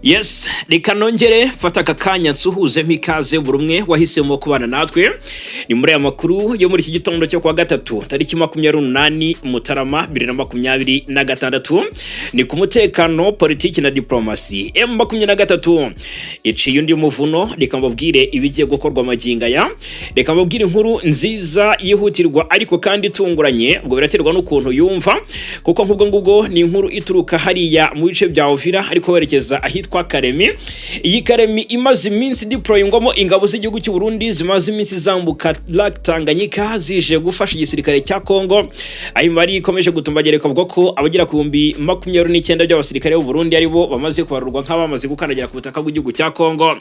Yes, reka nongere mfata aka kanya nsuhuze mpikaze buri umwe wahisemo kubana natwe. Ni muri aya makuru yo muri iki gitondo cyo kuwa gatatu, tariki 28 Mutarama 2026. Ni ku mutekano, politiki na diplomasi. M23 iciye undi muvuno. Reka mbabwire ibigiye gukorwa magingo aya. Reka mbabwire inkuru nziza yihutirwa ariko kandi itunguranye, ubwo biraterwa n'ukuntu yumva, kuko nk'ubwo ngubwo ni inkuru ituruka hariya mu bice bya Uvira ariko werekeza ahitwa Karemi. Iyi Karemi imaze iminsi deployingwamo ingabo z'igihugu cy'u Burundi zimaze iminsi zambuka Lake Tanganyika zije gufasha igisirikare cya Kongo. Ayo mibare ikomeje gutumbagira, ikavuga ko abagera ku 29,000 by'abasirikare b'u Burundi aribo bamaze kubarurwa nk'abamaze gukandagira ku butaka bw'igihugu cya Kongo.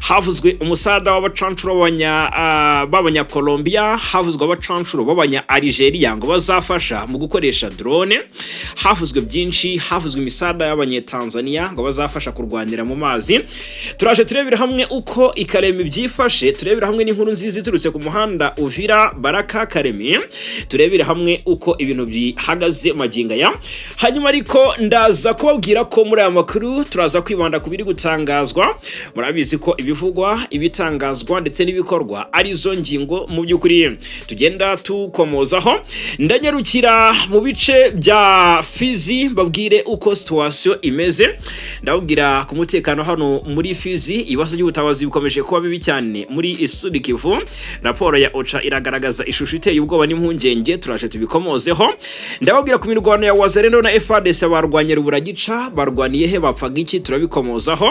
Havuzwe umusada w'abacancuro b'abanya Colombia, havuzwe abacancuro b'abanya Algeria ngo bazafasha mu gukoresha drone, havuzwe byinshi, havuzwe imisada y'abanyetanzania ngo bazafasha kurwanira mu mazi. Turaje turebera hamwe uko ikaremi byifashe, turebera hamwe n'inkuru nziza iturutse ku muhanda Uvira Baraka Karemi, turebere hamwe uko ibintu bihagaze magingo aya. Hanyuma ariko ndaza kubabwira ko muri aya makuru turaza kwibanda ku biri gutangazwa. Murabizi ko ibivugwa, ibitangazwa ndetse n'ibikorwa arizo ngingo mu by'ukuri tugenda tukomozaho. Ndanyarukira mu bice bya Fizi mbabwire uko situation imeze. Ndababwira ku mutekano hano muri Fizi, ibibazo by'ubutabazi bikomeje kuba bibi cyane muri Sud Kivu. Raporo ya OCHA iragaragaza ishusho iteye ubwoba n'impungenge, turaje tubikomozeho. Ndababwira ku mirwano ya Wazalendo na FARDC, barwanye ruburagica, barwaniye he, bapfaga iki? Turabikomozaho.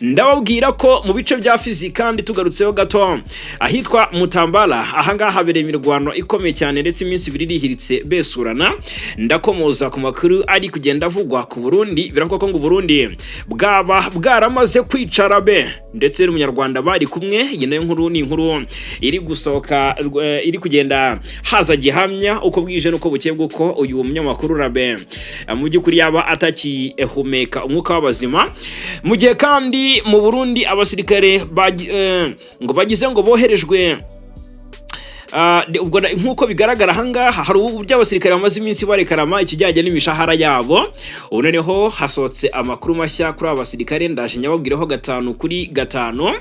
Ndababwira ko mu bice bya Fizi kandi tugarutseho gato ahitwa Mutambala, ahangaha habereye imirwano ikomeye cyane ndetse iminsi 2 irihiritse besurana. Ndakomoza ku makuru ari kugenda avugwa ku Burundi. Biravuga ko ngo Burundi bwaba bwaramaze kwicara be ndetse n'Umunyarwanda bari kumwe. Iyi nayo nkuru ni inkuru iri gusohoka, iri kugenda haza gihamya uko bwije n'uko bukeye bw'uko uyu munyamakuru Rabe mu by'ukuri yaba atakihumeka umwuka w'abazima. Mu gihe kandi mu Burundi abasirikare ngo bagize ngo boherejwe. Ubwo nk'uko bigaragara ahangaha hari uburyo abasirikare bamaze iminsi barekarama ikijyanye n'imishahara yabo. Ubu noneho hasohotse amakuru mashya kuri aba basirikare, ndaje nyababwireho gatanu kuri gatanu.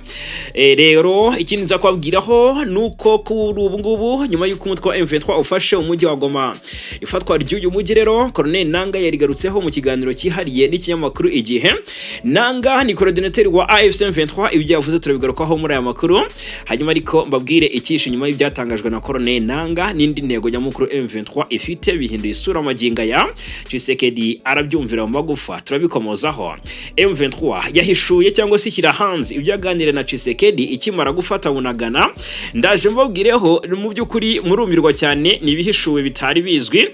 Rero ikindi nza kubabwiraho ni uko kuri ubu ngubu, nyuma y'uko umutwe wa M23 ufashe umujyi wa Goma, ifatwa ry'uyu mujyi rero Colonel Nanga yarigarutseho mu kiganiro cyihariye n'ikinyamakuru Igihe. Nanga ni coordinateur wa AFC M23, ibyo yavuze turabigarukaho muri aya makuru. Hanyuma ariko mbabwire icyishe inyuma y'ibyatangajwe na Colonel Nanga n'indi ntego nyamukuru M23 ifite bihinduye isura magingo aya. Tshisekedi arabyumvira mu magufa, turabikomozaho. M23 yahishuye cyangwa se ishyira hanze ibyo yaganiriye na Tshisekedi ikimara gufata Bunagana. Ndaje mbabwireho, mu by'ukuri murumirwa cyane, ni ibihishuwe bitari bizwi.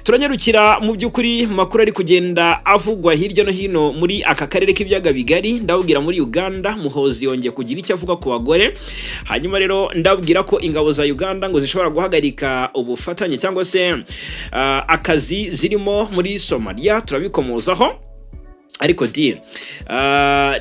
Turanyarukira mu by'ukuri makuru ari kugenda avugwa hirya no hino muri aka karere k'ibiyaga bigari. Ndababwira muri Uganda, Muhozi yongeye kugira icyo avuga ku bagore. Hanyuma rero ndababwira ko ingabo za Uganda ngo zishobora guhagarika ubufatanye cyangwa se akazi zirimo muri Somalia, turabikomozaho. Ariko di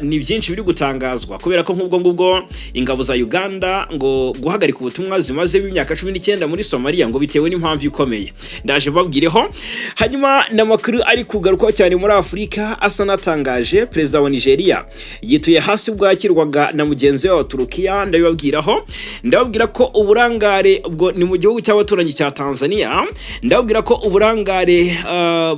ni byinshi biri gutangazwa kubera ko nk'ubwo ngubwo ingabo za Uganda ngo guhagarika ubutumwa zimaze imyaka 19 muri Somalia ngo bitewe n'impamvu ikomeye, ndaje mbabwireho. Hanyuma n'amakuru ari kugarukwaho cyane muri Afurika asa n'atangaje, perezida wa Nigeria yituye hasi ubwo yakirwaga na mugenzi we wa Turukiya, ndabibabwiraho. Ndababwira ko uburangare, ubwo ni mu gihugu cy'abaturanyi cya Tanzania, ndababwira ko uburangare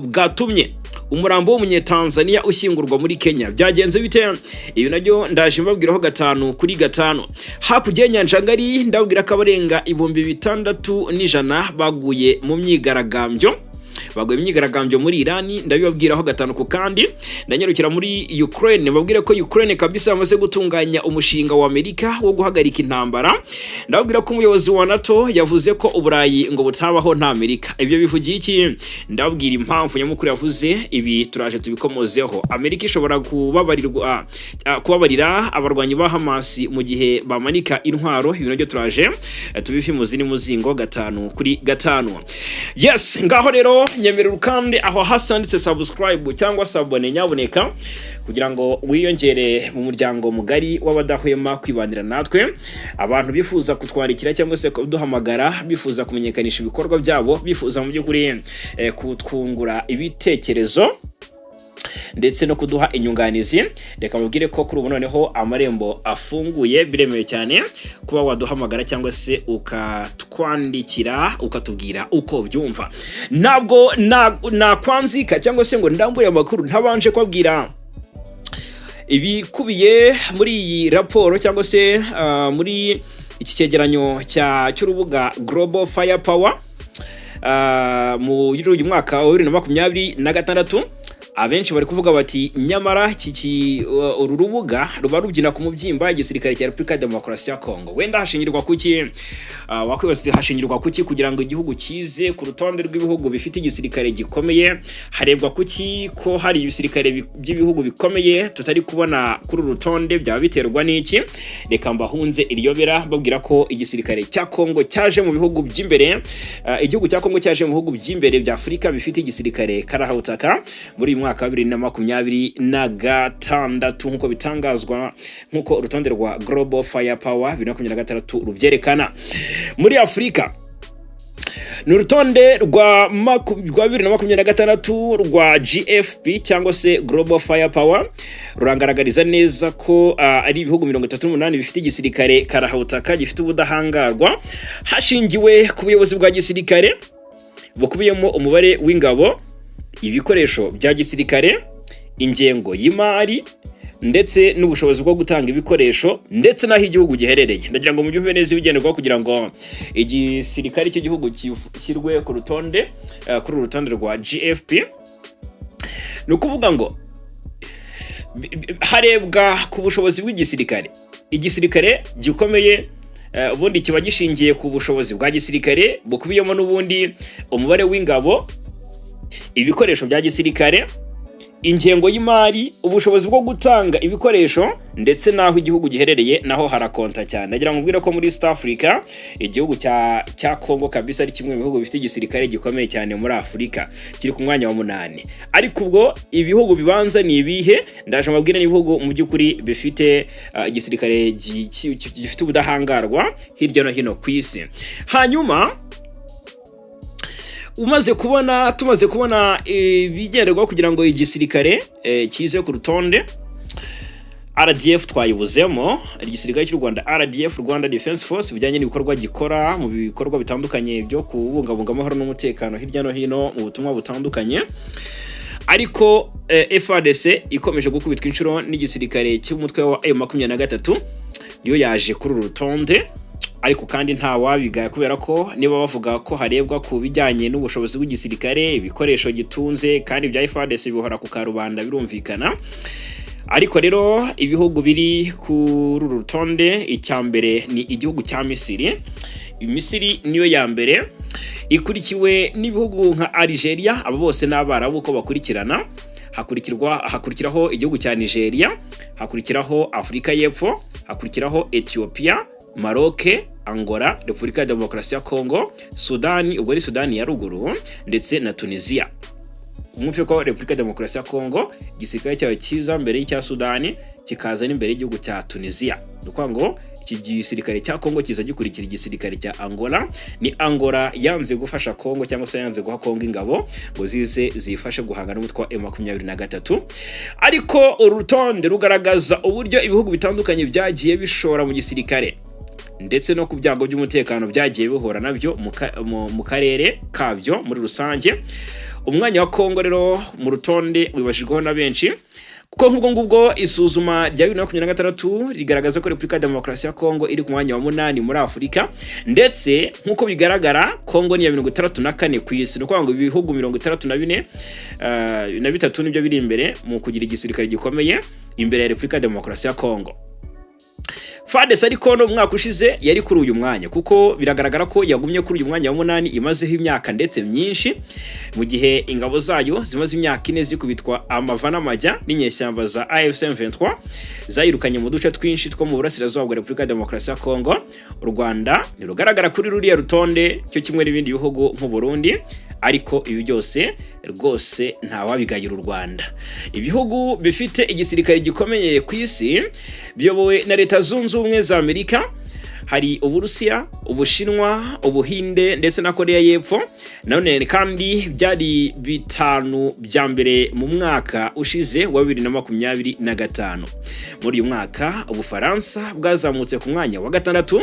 bwatumye umurambo w'Umunyetanzania ushyingurwa muri Kenya. Byagenze bite? Ibi nabyo ndaje mbabwiraho gatanu kuri gatanu. Hakurya y'inyanja ngari ndababwira ko abarenga 6100 baguye mu myigaragambyo, baguye imyigaragambyo muri Irani, ndabibabwiraho gatanu ku kandi. Ndanyarukira muri Ukraine babwire ko Ukraine kabisa bamaze gutunganya umushinga wa Amerika wo guhagarika intambara. Ndababwira ko umuyobozi wa NATO yavuze ko Uburayi ngo butabaho nta Amerika. Ibyo bivugiye iki? Ndababwira impamvu nyamukuru yavuze ibi, turaje tubikomozeho. Amerika ishobora kubabarirwa kubabarira abarwanyi ba Hamas mu gihe bamanika intwaro. Ibi nabyo turaje tubife muzi muzingo gatanu kuri gatanu. Yes, ngaho rero nyemerera kandi aho hasi handitse subscribe cyangwa s'abonner nyaboneka, kugira ngo wiyongere mu muryango mugari w'abadahwema kwibanira natwe. Abantu bifuza kutwandikira cyangwa se kuduhamagara, bifuza kumenyekanisha ibikorwa byabo, bifuza mu by'ukuri kutwungura ibitekerezo. ndetse no kuduha inyunganizi. Reka mubwire ko kuri ubu noneho amarembo afunguye, biremewe cyane kuba waduhamagara cyangwa se ukatwandikira, ukatubwira uko byumva. Ntabwo nakwanzika cyangwa se ngo ndambure amakuru ntabanje kubabwira ibikubiye muri iyi raporo cyangwa se muri iki cyegeranyo cy'urubuga Global Firepower muri uyu mwaka wa 2026. Abenshi bari kuvuga bati nyamara uru rubuga ruba rubyina ku mubyimba igisirikare cya Repubulika ya Demokarasi ya Kongo. Wenda hashingirwa kuki? Wakwibaza uti hashingirwa kuki kugira ngo igihugu kize ku rutonde rw'ibihugu bifite igisirikare gikomeye? Harebwa kuki ko hari ibisirikare by'ibihugu bikomeye tutari kubona kuri uru rutonde? Byaba biterwa n'iki? Reka mbahunze iryobera babwira ko igisirikare cya Kongo cyaje mu bihugu by'imbere, igihugu cya Kongo cyaje mu bihugu by'imbere bya Afurika bifite igisirikare karahutaka muri uyu mwaka wa 2026, nk'uko bitangazwa, nk'uko urutonde rwa Global Firepower 2026 rubyerekana. Muri Afurika ni urutonde rwa 2026 rwa GFP cyangwa se Global Firepower, rurangaragariza neza ko ari ibihugu 38 bifite igisirikare karahutaka gifite ubudahangarwa, hashingiwe ku buyobozi bwa gisirikare bukubiyemo umubare w'ingabo, ibikoresho bya gisirikare, ingengo y'imari ndetse n'ubushobozi bwo gutanga ibikoresho, ndetse n'aho igihugu giherereye. Ndagira ngo mubyumve neza ibigenderwaho kugira ngo igisirikare cy'igihugu gishyirwe ku rutonde, kuri uru rutonde rwa GFP. Ni ukuvuga ngo harebwa ku bushobozi bw'igisirikare. Igisirikare gikomeye ubundi kiba gishingiye ku bushobozi bwa gisirikare bukubiyemo n'ubundi umubare w'ingabo, ibikoresho bya gisirikare, ingengo y'imari, ubushobozi bwo gutanga ibikoresho ndetse n'aho igihugu giherereye, naho harakonta cyane. Ndagira ngo mbwire ko muri East Africa igihugu cya Congo kabisa ari kimwe mu bihugu bifite igisirikare gikomeye cyane muri Afurika, kiri ku mwanya wa 8. Ariko ubwo ibihugu bibanza ni ibihe? Ndaje mbabwire n'ibihugu mu by'ukuri bifite igisirikare gifite ubudahangarwa hirya no hino ku isi. Hanyuma umaze kubona, tumaze kubona ibigenderwaho kugira ngo igisirikare kize ku rutonde, RDF twayibuzemo. Igisirikare cy'u Rwanda RDF, Rwanda Defense Force, bijyanye n'ibikorwa gikora mu bikorwa bitandukanye byo kubungabunga amahoro n'umutekano hirya no hino mu butumwa butandukanye. Ariko FARDC ikomeje gukubitwa inshuro n'igisirikare cy'umutwe wa M23, yo yaje kuri uru rutonde. Ariko kandi nta wabigaya, kubera ko niba bavuga ko harebwa ku bijyanye n'ubushobozi bw'igisirikare, ibikoresho gitunze, kandi ibya FARDC bihora ku karubanda, birumvikana. Ariko rero ibihugu biri kuri uru rutonde, icya mbere ni igihugu cya Misiri. Misiri niyo ya mbere, ikurikiwe n'ibihugu nka Algeria. Abo bose ni Abarabu uko bakurikirana. Hakurikiraho igihugu cya Nigeria, hakurikiraho Afurika y'Epfo, hakurikiraho Ethiopia, Maroc, Angola, Repubulika ya Demokarasi ya Congo, Sudani, ubwo ari Sudani ya Ruguru, ndetse na Tunisia. Mwumve ko Repubulika ya Demokarasi ya Congo igisirikare cyayo kiza mbere y'icya Sudani, kikaza n'imbere y'igihugu cya Tunisia. Ni ukuvuga ngo iki gisirikare cya Congo kiza gikurikira igisirikare cya Angola. Ni Angola yanze gufasha Congo cyangwa se yanze guha Congo ingabo ngo zize zifashe guhangana n'umutwe wa M23. Ariko uru rutonde rugaragaza uburyo ibihugu bitandukanye byagiye bishora mu gisirikare ndetse no ku byago by'umutekano byagiye bihura nabyo mu karere kabyo muri rusange. Umwanya wa Kongo rero mu rutonde wibashijweho na benshi, kuko nk'ubwo ngubwo isuzuma rya 2026 rigaragaza ko Repubulika ya Demokarasi ya Kongo iri ku mwanya wa 8 muri Afurika, ndetse nk'uko bigaragara Kongo ni iya 64 ku isi. Ni ukuvuga ngo ibihugu 64 na bitatu nibyo biri imbere mu kugira igisirikare gikomeye imbere ya Repubulika ya Demokarasi ya Kongo. FARDC ariko no mu mwaka ushize yari kuri uyu mwanya, kuko biragaragara ko yagumye kuri uyu mwanya wa 8 imazeho imyaka ndetse myinshi, mu gihe ingabo zayo zimaze imyaka 4 zikubitwa amava n'amajya n'inyeshyamba za AFC M23 zayirukanye mu duce twinshi two mu burasirazuba bwa Repubulika ya Demokarasi ya Kongo. U Rwanda ntirugaragara kuri ruriya rutonde, cyo kimwe n'ibindi bihugu nk'u Burundi. Ariko ibi byose rwose ntawabigayira u Rwanda. Ibihugu bifite igisirikare gikomeye ku isi biyobowe na Leta Zunze Ubumwe za Amerika. Hari Uburusiya, Ubushinwa, Ubuhinde ndetse na Korea y'Epfo. Nanone kandi byari bitanu bya mbere mu mwaka ushize wa 2025. Muri uyu mwaka Ubufaransa bwazamutse ku mwanya wa gatandatu,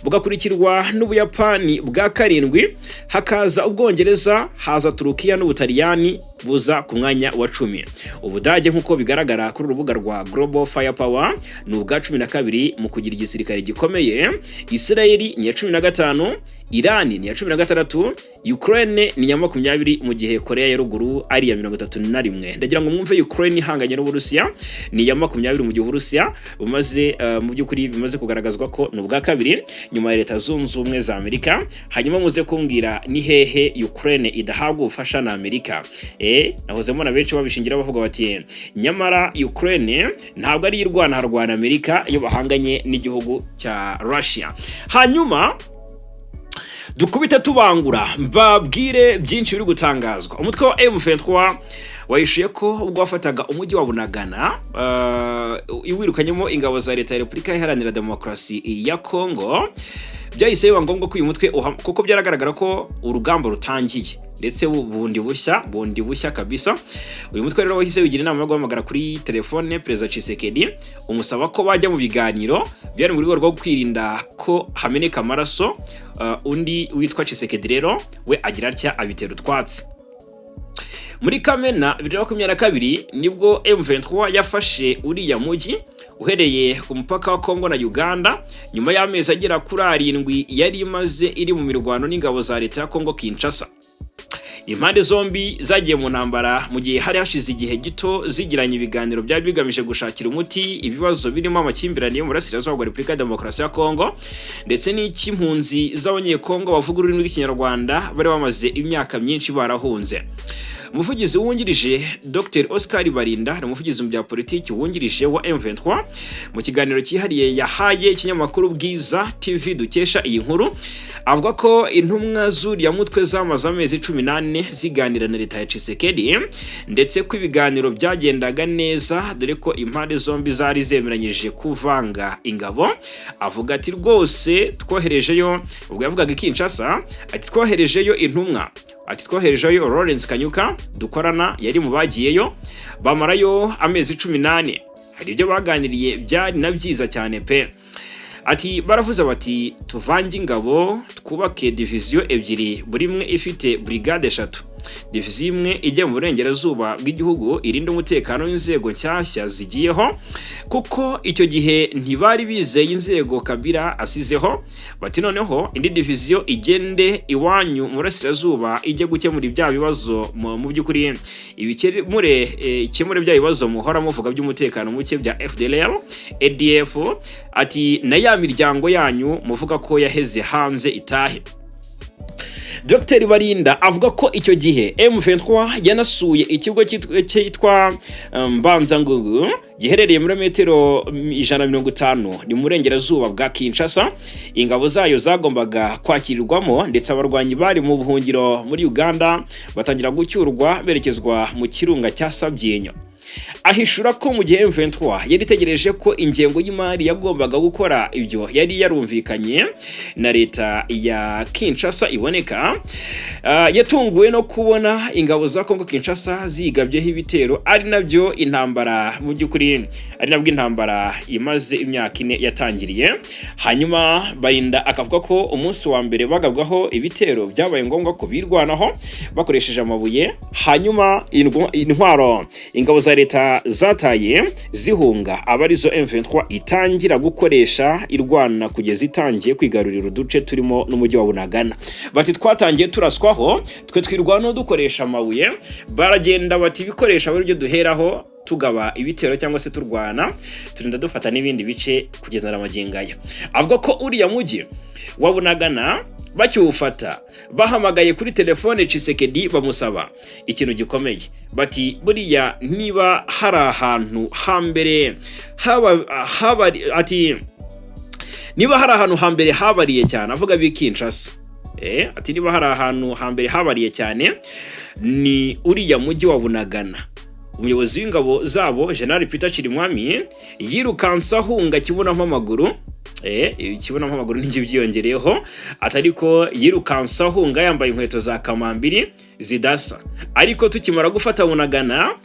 bugakurikirwa n'Ubuyapani bwa karindwi, hakaza Ubwongereza, haza Turukiya n'Ubutaliyani buza ku mwanya wa 10. Ubudage, nk'uko bigaragara kuri urubuga rwa Global Firepower, ni ubwa 12 mu kugira igisirikare gikomeye. Isirayeli ni iya 15, Irani ni iya 16, Ukraine ni iya 20, mu gihe Korea ya Ruguru ari iya 31. Ndagira ngo mwumve, Ukraine ihanganye n'Uburusiya ni iya 20, mu gihe Uburusiya bumaze mu by'ukuri bimaze kugaragazwa ko ni ubwa kabiri nyuma ya Leta Zunze Ubumwe za Amerika. Hanyuma muze kumbwira, ni hehe Ukraine idahabwa ubufasha na Amerika? Nahoze mbona benshi babishingira bavuga bati nyamara Ukraine ntabwo ari irwana, harwana Amerika iyo bahanganye n'igihugu cya Russia. Hanyuma dukubite tubangura, mbabwire byinshi biri gutangazwa. Umutwe wa M23 wahishuye ko ubwo wafataga umujyi wa Bunagana, iwirukanyemo ingabo za Leta ya Repubulika Iharanira Demokarasi ya Kongo, byahise biba ngombwa ko uyu mutwe, kuko byaragaragara ko urugamba rutangiye ndetse bundi bushya, bundi bushya kabisa. Uyu mutwe rero wahise wigira inama yo guhamagara kuri telefone Perezida Tshisekedi, umusaba ko bajya mu biganiro. Byari mu rwego rwo kwirinda ko hameneka amaraso. Undi witwa Tshisekedi rero we agira atya abitera utwatsi. Muri Kamena 2022 nibwo M23 yafashe uriya mujyi uhereye ku mupaka wa Congo na Uganda, nyuma y'amezi agera kuri 7 yari imaze iri mu mirwano n'ingabo za Leta ya Congo Kinshasa. Impande zombi zagiye mu ntambara mu gihe hari hashize igihe gito zigiranye ibiganiro byari bigamije gushakira umuti ibibazo birimo amakimbirane yo mu burasirazuba bwa Repubulika ya Demokarasi ya Kongo, ndetse n'icy'impunzi z'Abanyekongo bavuga ururimi rw'Ikinyarwanda bari bamaze imyaka myinshi barahunze. Umuvugizi wungirije Dr Oscar Barinda, ni umuvugizi mu bya politiki wungirije wa M23, mu kiganiro cyihariye yahaye ikinyamakuru Bwiza TV dukesha iyi nkuru, avuga ko intumwa z'uriya mutwe zamaze amezi 14 ziganira na leta ya Tshisekedi, ndetse ko ibiganiro byagendaga neza, dore ko impande zombi zari zemeranyije kuvanga ingabo. Avuga ati: "Rwose twoherejeyo," ubwo yavugaga i Kinshasa, ati: "Twoherejeyo intumwa," ati: "Twoherejeyo Lawrence Kanyuka dukorana, yari mu bagiyeyo, bamarayo amezi 14. Hari ibyo baganiriye, byari na byiza cyane pe." Ati: "Baravuze bati tuvange ingabo, twubake diviziyo ebyiri, buri imwe ifite brigade eshatu. Diviziyo imwe ijya mu burengerazuba bw'igihugu irinda umutekano w'inzego nshyashya zigiyeho," kuko icyo gihe ntibari bizeye inzego Kabila asizeho. Bati: "Noneho indi diviziyo igende iwanyu mu burasirazuba, ijye gukemura ibya bibazo, mu by'ukuri ibikemure, ikemure bya bibazo muhora muvuga by'umutekano muke bya FDLR, ADF," ati "na ya miryango yanyu muvuga ko yaheze hanze itahe." Dr Barinda avuga ko icyo gihe M23 yanasuye ikigo cyitwa Mbanza-Ngungu giherereye muri metero 150, ni mu burengerazuba bwa Kinshasa, ingabo zayo zagombaga kwakirirwamo, ndetse abarwanyi bari mu buhungiro muri Uganda batangira gucyurwa berekezwa mu kirunga cya Sabyinyo. Ahishura ko mu gihe M23 yari itegereje ko ingengo y'imari yagombaga gukora ibyo yari yarumvikanye na leta ya Kinshasa iboneka, yatunguwe no kubona ingabo za Congo Kinshasa zigabyeho ibitero, ari nabyo intambara, mu by'ukuri ari nabwo intambara imaze imyaka 4 yatangiriye. Hanyuma Barinda akavuga ko umunsi wa mbere bagabwaho ibitero byabaye ngombwa ko birwanaho bakoresheje amabuye, hanyuma intwaro ingabo za leta zataye zihunga aba arizo M23 itangira gukoresha irwana, kugeza itangiye kwigarurira uduce turimo n'umujyi wa Bunagana. Bati: "Twatangiye turaswaho, twe twirwanaho dukoresha amabuye." Baragenda bati ibikoresho aba aribyo duheraho tugaba ibitero cyangwa se turwana, turinda dufata n'ibindi bice kugeza na magingo aya. Avuga ko uriya mujyi wa Bunagana bakiwufata bahamagaye kuri telefone Tshisekedi, bamusaba ikintu gikomeye, bati buriya niba hari ahantu hambere haba haba, ati niba hari ahantu hambere habariye cyane, avuga b'i Kinshasa, ati niba hari ahantu hambere habariye cyane ni uriya mujyi wa Bunagana. Umuyobozi w'ingabo zabo, General Peter Chirimwami, yirukanse ahunga kibonamo amaguru. Ikibuno amaguru n'ibyo byiyongereyeho, atari ko yirukansa ahunga yambaye inkweto za kamambiri zidasa. Ariko tukimara gufata Bunagana,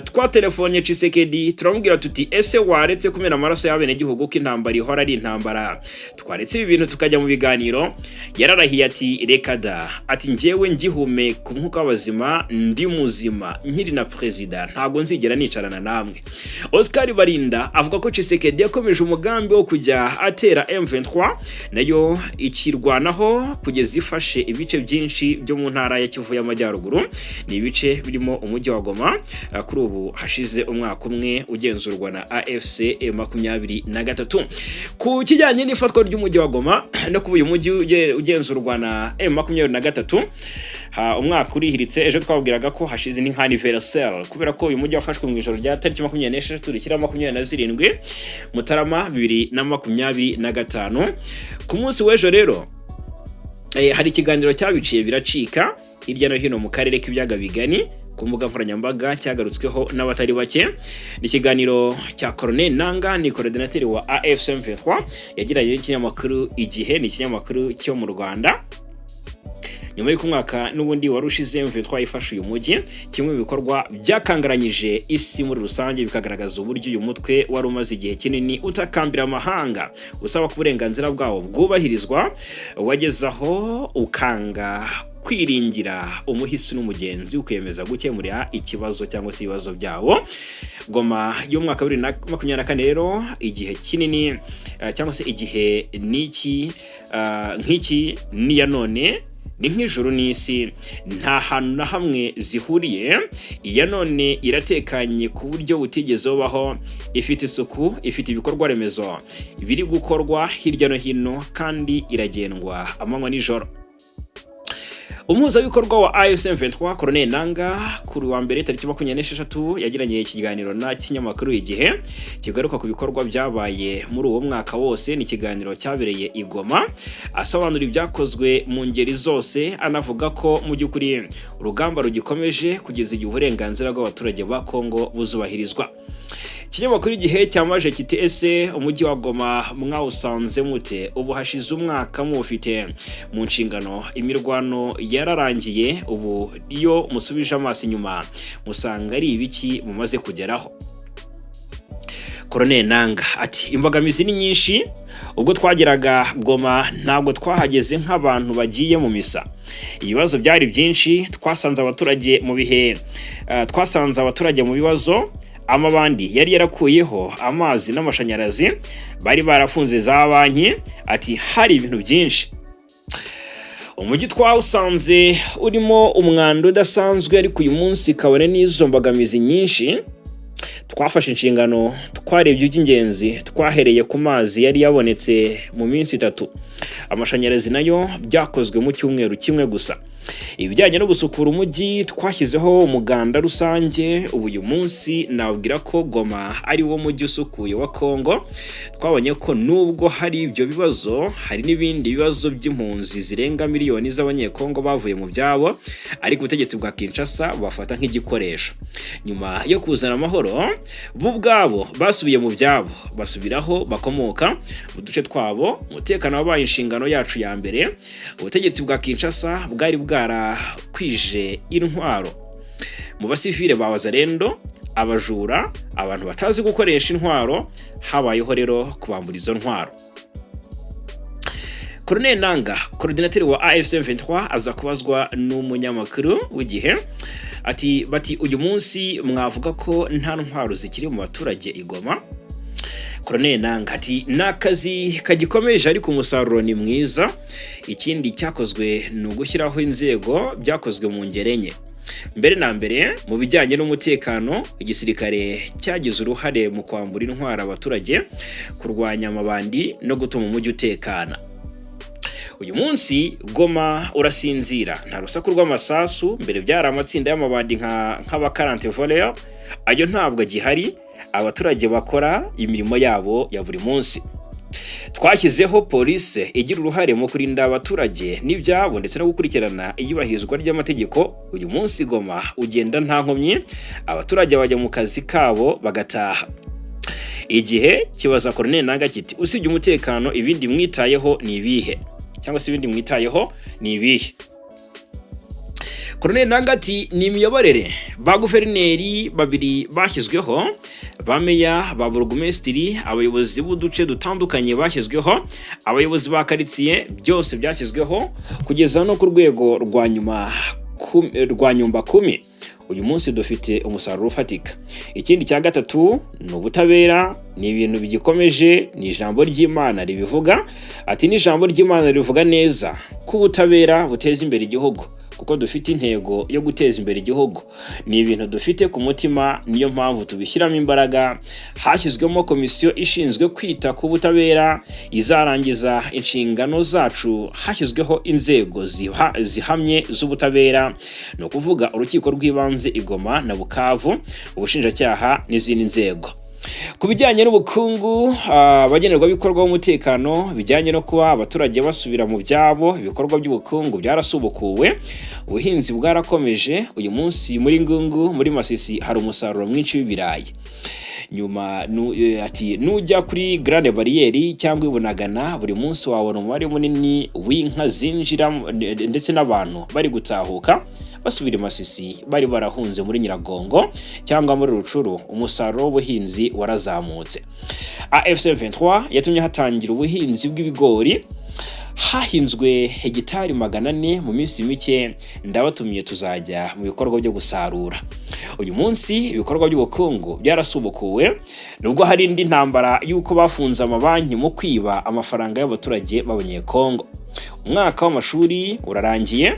twatelefonnye Tshisekedi, turamubwira tuti: "Ese waretse kumena amaraso y'abenegihugu, ko intambara ihora ari intambara? Twaretse ibi bintu tukajya mu biganiro?" Yararahiye ati: "Reka da." Ati: "Njyewe ngihumeka umwuka w'abazima, ndi muzima, nkiri na perezida, ntabwo nzigera nicarana namwe." Oscar Barinda avuga ko Tshisekedi yakomeje umugambi wo kujya atera M23, nayo ikirwanaho kugeza ifashe ibice byinshi byo mu ntara ya Kivu y'Amajyaruguru. Ni ibice birimo umujyi wa Goma, kuri ubu hashize umwaka umwe ugenzurwa na AFC 23. Ku kijyanye n'ifatwa ry'umujyi wa Goma no kuba uyu mujyi ugenzurwa na M23, umwaka urihiritse. Ejo twabwiraga ko hashize ni nka anniversaire, kubera ko uyu mujyi wafashwe mu ijoro rya tariki 26 rishyira 27 Mutarama 2025. Ku munsi w'ejo rero, hari ikiganiro cyabiciye biracika hirya no hino mu karere k'ibiyaga bigani ku mbuga nkoranyambaga, cyagarutsweho n'abatari bake. Ni ikiganiro cya Corneille Nanga, ni coordinateur wa AFC M23, yagiranye n'ikinyamakuru Igihe, ni ikinyamakuru cyo mu Rwanda, nyuma y'uko umwaka n'ubundi wari ushize M23 ifashe uyu mujyi, kimwe mu bikorwa byakangaranyije isi muri rusange, bikagaragaza uburyo uyu mutwe wari umaze igihe kinini utakambira amahanga usaba ko uburenganzira bwawo bwubahirizwa, wageze aho ukanga kwiringira umuhisi n'umugenzi, ukiyemeza gukemura ikibazo cyangwa se ibibazo byabo. Goma y'umwaka wa 2024 rero, igihe kinini, cyangwa se igihe n'iki, nk'iki n'iya none ni nk'ijuru n'isi, nta hantu na hamwe zihuriye. Iya none iratekanye ku buryo butigeze bubaho, ifite isuku, ifite ibikorwa remezo biri gukorwa hirya no hino, kandi iragendwa amanywa n'ijoro. Umuhuzabikorwa wa AFC M23 Corneille Nanga, kuri wa mbere tariki 26 yagiranye ikiganiro na kinyamakuru Igihe kigaruka ku bikorwa byabaye muri uwo mwaka wose. Ni ikiganiro cyabereye i Goma, asobanura ibyakozwe mu ngeri zose, anavuga ko mu by'ukuri urugamba rugikomeje kugeza igihe uburenganzira bw'abaturage ba Kongo buzubahirizwa. Ikinyamakuru Igihe cyamaje kiti: "Ese umujyi wa Goma mwawusanze mute? Ubu hashize umwaka muwufite mu nshingano, imirwano yararangiye. Ubu iyo musubije amaso inyuma musanga ari ibiki mumaze kugeraho?" Colonel Nanga ati: "Imbogamizi ni nyinshi. Ubwo twageraga Goma ntabwo twahageze nk'abantu bagiye mu misa. Ibibazo byari byinshi. Twasanze abaturage mu bibazo. Amabandi yari yarakuyeho amazi n'amashanyarazi, bari barafunze za banki." Ati: "Hari ibintu byinshi. Umujyi twawusanze urimo umwanda udasanzwe, ariko uyu munsi, kabone n'izo mbogamizi nyinshi, twafashe inshingano, twarebye iby'ingenzi. Twahereye ku mazi, yari yabonetse mu minsi 3. Amashanyarazi nayo byakozwe mu cyumweru kimwe gusa. Ibijyanye no gusukura umujyi, twashyizeho umuganda rusange. Ubu uyu munsi nabwira ko Goma ari wo mujyi usukuye wa Kongo. Twabonye ko nubwo hari ibyo bibazo, hari n'ibindi bibazo by'impunzi zirenga miliyoni z'Abanyekongo bavuye mu byabo, ariko ubutegetsi bwa Kinshasa bubafata nk'igikoresho. Nyuma yo kuzana amahoro, bo ubwabo basubiye mu byabo, basubiraho bakomoka mu duce twabo. Umutekano wabaye inshingano yacu ya mbere. Ubutegetsi bwa Kinshasa bwari bwarakwije intwaro mu basivile ba Wazalendo, abajura, abantu batazi gukoresha intwaro. Habayeho rero kubambura izo ntwaro." Colonel Nanga, coordinateur wa AFC M23, aza kubazwa n'umunyamakuru w'Igihe ati bati: "Uyu munsi mwavuga ko nta ntwaro zikiri mu baturage i Goma?" Colonel Nanga ati: "Ni akazi kagikomeje, ariko umusaruro ni mwiza. Ikindi cyakozwe ni ugushyiraho inzego, byakozwe mu ngeri enye. Mbere na mbere, mu bijyanye n'umutekano, igisirikare cyagize uruhare mu kwambura intwaro abaturage, kurwanya amabandi no gutuma umujyi utekana. Uyu munsi Goma urasinzira, nta rusaku rw'amasasu. Mbere byari amatsinda y'amabandi nk'abakarante voleur, ayo ntabwo agihari. Abaturage bakora imirimo yabo ya buri munsi. Twashyizeho polisi igira uruhare mu kurinda abaturage n'ibyabo ndetse no gukurikirana iyubahirizwa ry'amategeko. Uyu munsi Goma ugenda nta nkomyi, abaturage bajya mu kazi kabo bagataha." Igihe kibaza Corneille Nangaa kiti: "Usibye umutekano, ibindi mwitayeho ni ibihe?" Cyangwa se ibindi mwitayeho ni ibihe? Corneille Nangaa ati: "Ni imiyoborere. Ba guverineri babiri bashyizweho, ba meya, ba burugumesitiri, abayobozi b'uduce dutandukanye bashyizweho, abayobozi ba karitsiye, byose byashyizweho kugeza no ku rwego rwa nyuma rwa nyumba kumi. Uyu munsi dufite umusaruro ufatika. Ikindi cya gatatu ni ubutabera, ni ibintu bigikomeje, ni ijambo ry'Imana ribivuga." Ati: "N'ijambo ry'Imana rivuga neza ko ubutabera buteza imbere igihugu, kuko dufite intego yo guteza imbere igihugu. Ni ibintu dufite ku mutima, niyo mpamvu tubishyiramo imbaraga. Hashyizwemo komisiyo ishinzwe kwita ku butabera, izarangiza inshingano zacu hashyizweho inzego zihamye z'ubutabera, ni ukuvuga urukiko rw'ibanze i Goma na Bukavu, ubushinjacyaha n'izindi nzego." Ku bijyanye n'ubukungu, abagenerwabikorwa b'umutekano, bijyanye no kuba abaturage basubira mu byabo, ibikorwa by'ubukungu byarasubukuwe, ubuhinzi bwarakomeje. Uyu munsi muri Ngungu, muri Masisi, hari umusaruro mwinshi w'ibirayi. Nyuma ati: "Nujya kuri Grande Barrière cyangwa i Bunagana, buri munsi wabona umubare munini w'inka zinjira ndetse n'abantu bari gutahuka basubira i Masisi bari barahunze muri Nyiragongo cyangwa muri Rutshuru. Umusaruro w'ubuhinzi warazamutse. AFC 23 yatumye hatangira ubuhinzi bw'ibigori, hahinzwe hegitari 400 mu minsi mike. Ndabatumiye, tuzajya mu bikorwa byo gusarura. Uyu munsi ibikorwa by'ubukungu byarasubukuwe, nubwo hari indi ntambara y'uko bafunze amabanki mu kwiba amafaranga y'abaturage b'Abanyekongo. Umwaka w'amashuri urarangiye.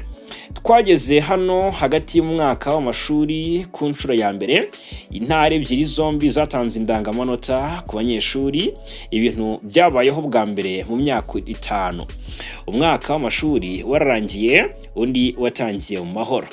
Twageze hano hagati y'umwaka w'amashuri ku nshuro ya mbere. Intara ebyiri zombi zatanze indangamanota ku banyeshuri, ibintu byabayeho bwa mbere mu myaka 5. Umwaka w'amashuri wararangiye, undi watangiye mu mahoro.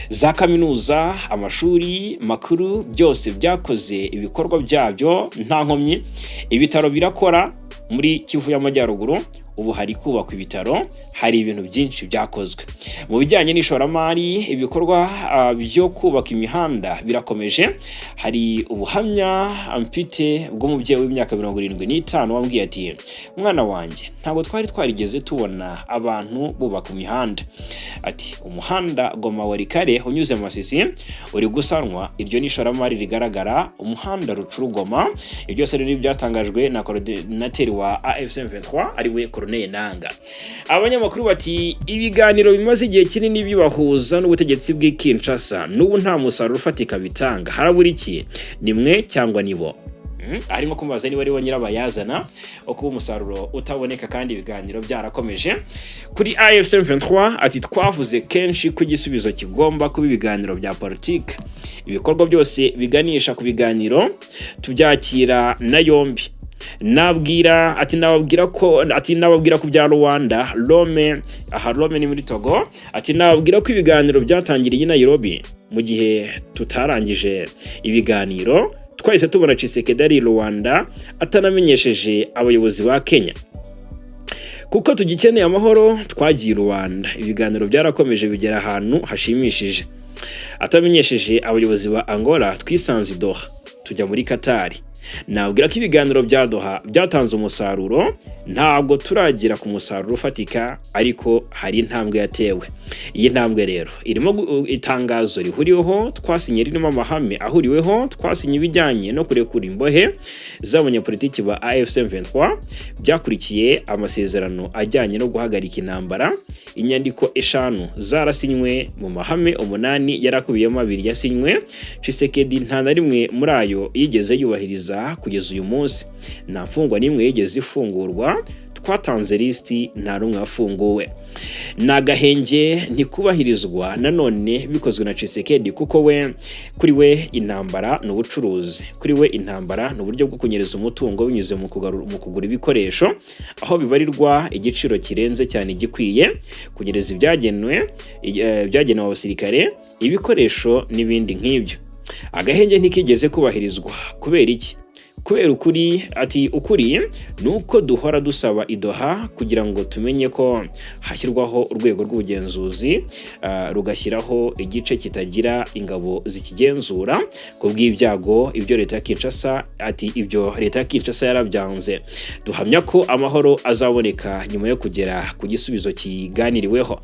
Za kaminuza, amashuri makuru, byose byakoze ibikorwa byabyo nta nkomyi. Ibitaro birakora muri Kivu y'Amajyaruguru, ubu hari kubakwa ibitaro. Hari ibintu byinshi byakozwe. Mu bijyanye n'ishoramari, ibikorwa byo kubaka imihanda birakomeje. Hari ubuhamya mfite bw'umubyeyi w'imyaka 75 wambwiye ati: 'Mwana wanjye, ntabwo twari twarigeze tubona abantu bubaka imihanda.' Ati: 'Umuhanda Goma Walikale unyuze mu Masisi uri gusanwa, iryo ni ishoramari rigaragara. Umuhanda Rutshuru Goma.'" Ibyo byose rero byatangajwe na coordinateur wa AFC M23, ariwe Corneille Nangaa. Abanyamakuru bati: "Ibiganiro bimaze igihe kinini bibahuza n'ubutegetsi bw'i Kinshasa, n'ubu nta musaruro ufatika bitanga, harabura iki? Ni mwe cyangwa nibo?" Harimo kumubaza niba aribo nyirabayazana wo kuba umusaruro utaboneka kandi ibiganiro byarakomeje. Kuri AFC M23 ati: "Twavuze kenshi ko igisubizo kigomba kuba ibiganiro bya politike. Ibikorwa byose biganisha ku biganiro tubyakira na yombi." Nabwira ati nababwira ko, ati nababwira ku bya Rwanda, Lome, aha Lome ni muri Togo. Ati: "Nababwira ko ibiganiro byatangiriye i Nairobi. Mu gihe tutarangije ibiganiro, twahise tubona Tshisekedi ari i Rwanda atanamenyesheje abayobozi ba Kenya. Kuko tugikeneye amahoro, twagiye i Rwanda, ibiganiro byarakomeje bigera ahantu hashimishije, atamenyesheje abayobozi ba Angola. Twisanze i Doha, tujya muri Qatar. Nabwira ko ibiganiro bya Doha byatanze umusaruro. Ntabwo turagera ku musaruro ufatika, ariko hari intambwe yatewe. Iyi ntambwe rero irimo itangazo rihuriweho twasinye, ririmo amahame ahuriweho twasinye, ibijyanye no kurekura imbohe z'abanyapolitiki ba AFC M23 byakurikiye amasezerano ajyanye no guhagarika intambara. Inyandiko 5 zarasinywe mu mahame 8 yari akubiyemo abiri yasinywe. Tshisekedi nta na rimwe muri ayo yigeze yubahiriza kugeza uyu munsi. Nta mfungwa n'imwe yigeze ifungurwa. Twatanze lisiti, nta n'umwe wafunguwe. Ni agahenge ntikubahirizwa nanone bikozwe na Tshisekedi, kuko we, kuri we intambara ni ubucuruzi, kuri we intambara ni uburyo bwo kunyereza umutungo binyuze mu kugura ibikoresho aho bibarirwa igiciro kirenze cyane igikwiye, kunyereza ibyagenewe abasirikare, ibikoresho n'ibindi nk'ibyo. Agahenge ntikigeze kubahirizwa. Kubera iki?" Kubera ukuri, ati ukuri ni uko duhora dusaba i Doha kugira ngo tumenye ko hashyirwaho urwego rw'ubugenzuzi, rugashyiraho igice kitagira ingabo zikigenzura ku bw'ibyago. Ibyo leta ya Kinshasa, ati ibyo leta ya Kinshasa yarabyanze. Duhamya ko amahoro azaboneka nyuma yo kugera ku gisubizo kiganiriweho.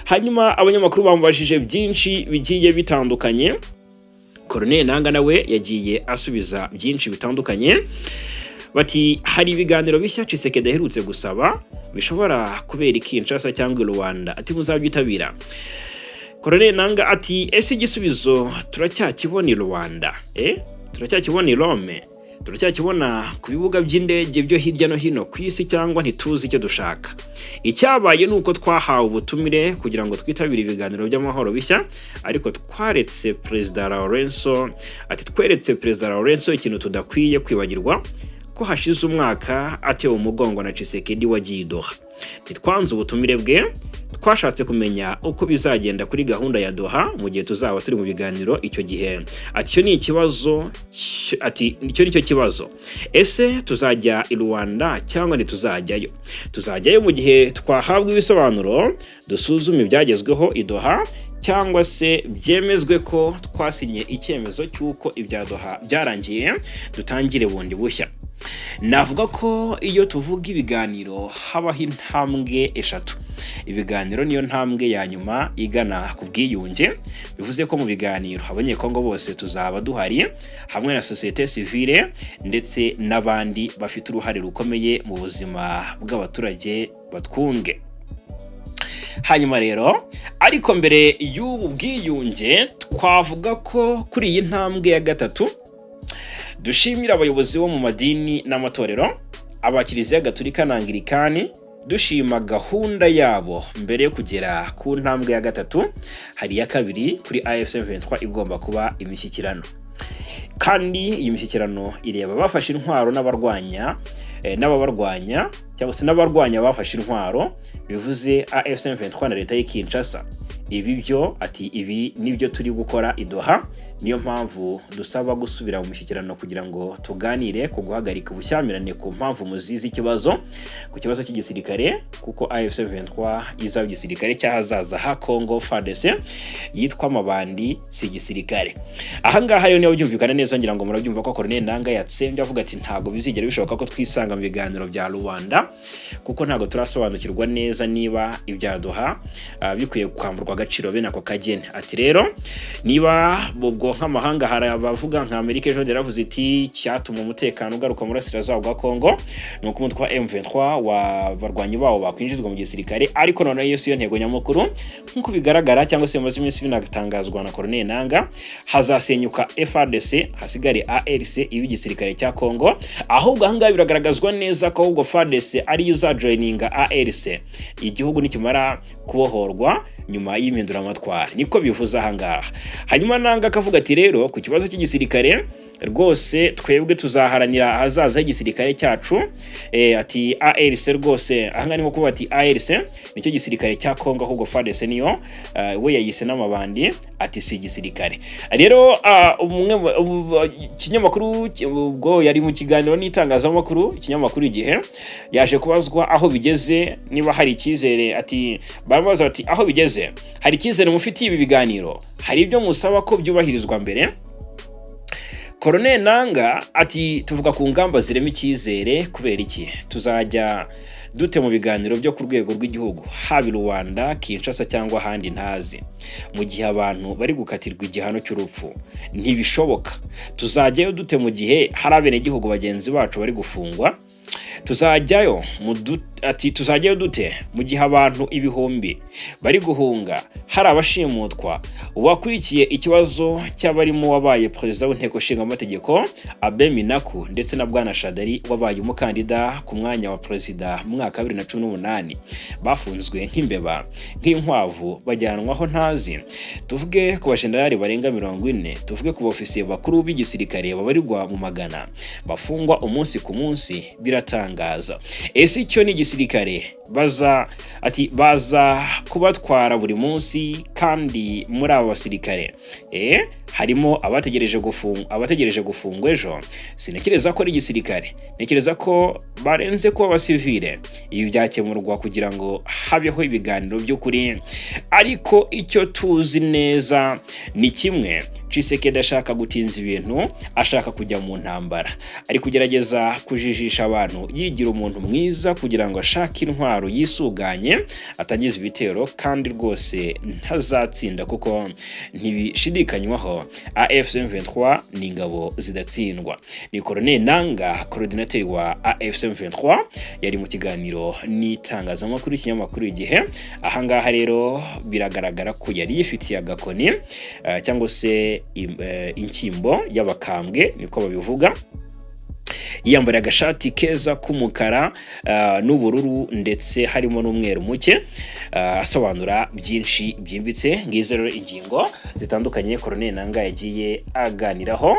Hanyuma abanyamakuru bamubajije byinshi bigiye bitandukanye. Corneille Nanga nawe yagiye asubiza byinshi bitandukanye. Bati hari ibiganiro bishya Tshisekedi aherutse gusaba bishobora kubera i Kinshasa cyangwa i Rwanda, ati muzabyitabira? Corneille Nanga ati ese igisubizo turacyakibona i Rwanda, turacyakibona i Rome, turacyakibona ku bibuga by'indege byo hirya no hino ku isi, cyangwa ntituzi icyo dushaka? Icyabaye ni uko twahawe ubutumire kugira ngo twitabire ibiganiro by'amahoro bishya, ariko twaretse Perezida Lourenço, ati tweretse Perezida Lourenço ikintu tudakwiye kwibagirwa, ko hashize umwaka atewe umugongo na Tshisekedi wagiye i Doha. Ntitwanze ubutumire bwe, twashatse kumenya uko bizagenda kuri gahunda ya Doha mu gihe tuzaba turi mu biganiro icyo gihe. Ati icyo ni ikibazo, ati icyo ni cyo kibazo: ese tuzajya i Rwanda cyangwa ntituzajyayo? Tuzajyayo mu gihe twahabwa ibisobanuro, dusuzume ibyagezweho i Doha, cyangwa se byemezwe ko twasinye icyemezo cy'uko ibya Doha byarangiye, dutangire bundi bushya. Navuga ko iyo tuvuga ibiganiro habaho intambwe eshatu. Ibiganiro niyo ntambwe ya nyuma igana ku bwiyunge. Bivuze ko mu biganiro Abanyekongo bose tuzaba duhari, hamwe na sosiyete sivile ndetse n'abandi bafite uruhare rukomeye mu buzima bw'abaturage batwunge. Hanyuma rero, ariko mbere y'ubu bwiyunge, twavuga ko kuri iyi ntambwe ya gatatu dushimira abayobozi bo mu madini n'amatorero, aba Kiliziya Gatulika na Anglikani, dushima gahunda yabo. Mbere yo kugera ku ntambwe ya gatatu, hari iya kabiri kuri AFC M23 igomba kuba imishyikirano, kandi iyi mishyikirano ireba abafashe intwaro n'abarwanya, n'ababarwanya, cyangwa se n'abarwanya bafashe intwaro, bivuze AFC M23 na leta y'i Kinshasa. Ibi byo, ati ibi nibyo turi gukora i Doha. Niyo mpamvu dusaba gusubira mu mishyikirano kugira ngo tuganire ku guhagarika ubushyamirane ku mpamvu muzi z'ikibazo, ku kibazo cy'igisirikare, kuko AFC M23 izaba igisirikare cy'ahazaza ha Congo. FARDC yitwa amabandi si igisirikare. Ahangaha rero niba byumvikana neza, ngira ngo murabyumva ko Corneille Nanga yatsembye avuga ati ntabwo bizigera bishoboka ko twisanga mu biganiro bya Rwanda, kuko ntabwo turasobanukirwa neza niba ibya Doha bikwiye kwamburwa agaciro bene ako kageni. Ati rero niba ubwo nk'amahanga, hari abavuga nka Amerika ejo yaravuze iti cyatuma umutekano ugaruka mu burasirazuba bwa Congo ni uko umutwe wa M23 wa barwanyi bawo bakwinjizwa mu gisirikare, ariko noneho iyo si yo ntego nyamukuru nk'uko bigaragara, cyangwa se bimaze iminsi binatangazwa na Corneille Nanga. Hazasenyuka FARDC, hasigare ARC iba igisirikare cya Congo. Ahubwo ahangaha biragaragazwa neza ko ahubwo FARDC ariyo izajoininga ARC igihugu nikimara kubohorwa nyuma y'impinduramatwara, niko bivuze ahangaha. Hanyuma Nanga akavuga ati rero ku kibazo cy'igisirikare rwose twebwe tuzaharanira ahazaza h'igisirikare cyacu. Ati ARC rwose, ahangaha ni nko kuvuga ati ARC nicyo gisirikare cya Congo, ahubwo FARDC niyo we yayise n'amabandi, ati si igisirikare. Rero umwe ikinyamakuru, ubwo yari mu kiganiro n'itangazamakuru, ikinyamakuru Igihe, yaje kubazwa aho bigeze, niba hari icyizere. Ati baramubaza bati aho bigeze hari icyizere mufitiye ibi biganiro, hari ibyo musaba ko byubahirizwa mbere? Colonel Nanga ati tuvuga ku ngamba zirema icyizere. Kubera iki? Tuzajya dute mu biganiro byo ku rwego rw'igihugu, haba i Rwanda, Kinshasa cyangwa ahandi ntazi, mu gihe abantu bari gukatirwa igihano cy'urupfu? Ntibishoboka. Tuzajyayo dute mu gihe hari abenegihugu bagenzi bacu bari gufungwa? Tuzajyayo ati tuzajyayo dute mu gihe abantu ibihumbi bari guhunga, hari abashimutwa? Uwakurikiye ikibazo cy'abarimo wabaye perezida w'inteko nshingamategeko Abe Minaku ndetse na Bwana Shadary wabaye umukandida ku mwanya wa perezida mu mwaka wa 2018, bafunzwe nk'imbeba, nk'inkwavu, bajyanwaho ntazi. Tuvuge ku bajenerali barenga 40, tuvuge ku bofisiye bakuru b'igisirikare babarirwa mu magana bafungwa umunsi ku munsi. Biratangaza. Ese icyo ni igisirikare? Baza ati baza kubatwara buri munsi, kandi muri abo basirikare harimo abategereje gufungwa ejo. Sintekereza ko ari igisirikare, ntekereza ko barenze kuba abasivile. Ibi byakemurwa kugira ngo habeho ibiganiro by'ukuri, ariko icyo tuzi neza ni kimwe: Tshisekedi ashaka gutinza ibintu, ashaka kujya mu ntambara. Ari kugerageza kujijisha abantu, yigira umuntu mwiza kugira ngo ashake intwaro, yisuganye, atangiza ibitero, kandi rwose ntazatsinda kuko ntibishidikanywaho, AFC M23 ni ingabo zidatsindwa. Ni Corneille Nanga, coordinateur wa AFC M23, yari mu kiganiro n'itangazamakuru, ikinyamakuru Igihe. Ahangaha rero biragaragara ko yari yifitiye agakoni cyangwa se inshyimbo y'abakambwe, niko babivuga. Yiyambariye agashati keza k'umukara n'ubururu, ndetse harimo n'umweru muke, asobanura byinshi byimbitse. Ngizo rero ingingo zitandukanye Corneille Nanga yagiye aganiraho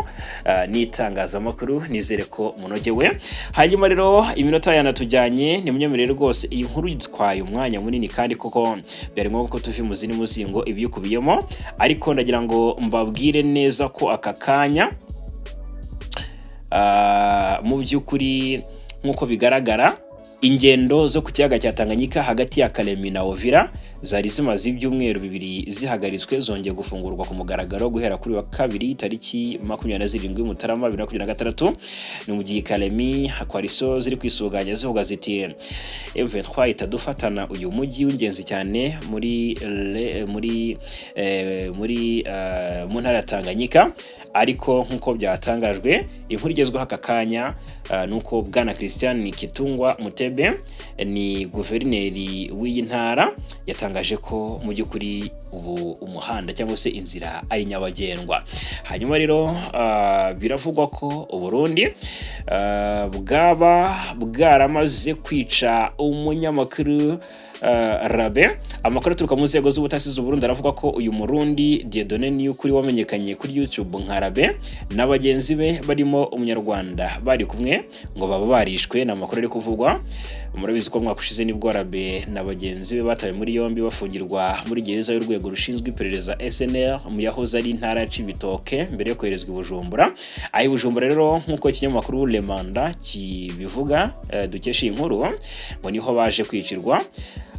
n'itangazamakuru. Nizere ko munogewe. Hanyuma rero iminota yanatujyanye, nimunyemerere rwose, iyi nkuru itwaye umwanya munini, kandi koko byari ngombwa ko tuva imuzi n'umuzingo ibiyikubiyemo, ariko ndagira ngo mbabwire neza ko aka kanya mu by'ukuri, nk'uko bigaragara, ingendo zo ku kiyaga cya Tanganyika hagati ya Kalemi na Uvira zari zimaze ibyumweru 2 zihagaritswe, zongeye gufungurwa ku mugaragaro guhera kuri wa kabiri tariki 27 Mutarama 2026. Ni mu gihe Kalemi coalition ziri kwisuganya, zivuga ziti M23 itadufatana uyu mujyi w'ingenzi cyane muri le- muri eh, muri eh, mu ntara ya Tanganyika. Ariko nk'uko byatangajwe, inkuru igezweho aka kanya nuko bwana Christian Kitungwa Mutebe, ni guverineri w'iyi ntara, yatangaje ko mu by'ukuri ubu umuhanda cyangwa se inzira ari nyabagendwa. Hanyuma rero biravugwa ko Uburundi bwaba bwaramaze kwica umunyamakuru Rabe. Amakuru aturuka mu nzego z'ubutasi z'Uburundi aravuga ko uyu Murundi Dieudonné Niyukuri, wamenyekanye kuri YouTube nka Rabe, na bagenzi be barimo Umunyarwanda bari kumwe ngo baba barishwe. Ni amakuru ari kuvugwa. Murabizi ko umwaka ushize nibwo Rabe na bagenzi be batawe muri yombi, bafungirwa muri gereza y'urwego rushinzwe iperereza SNR mu yahoze ari intara ya Cibitoke, mbere yo koherezwa i Bujumbura. Aho i Bujumbura rero, nk'uko ikinyamakuru Le Mandat kibivuga dukesha iyi nkuru, ngo niho baje kwicirwa.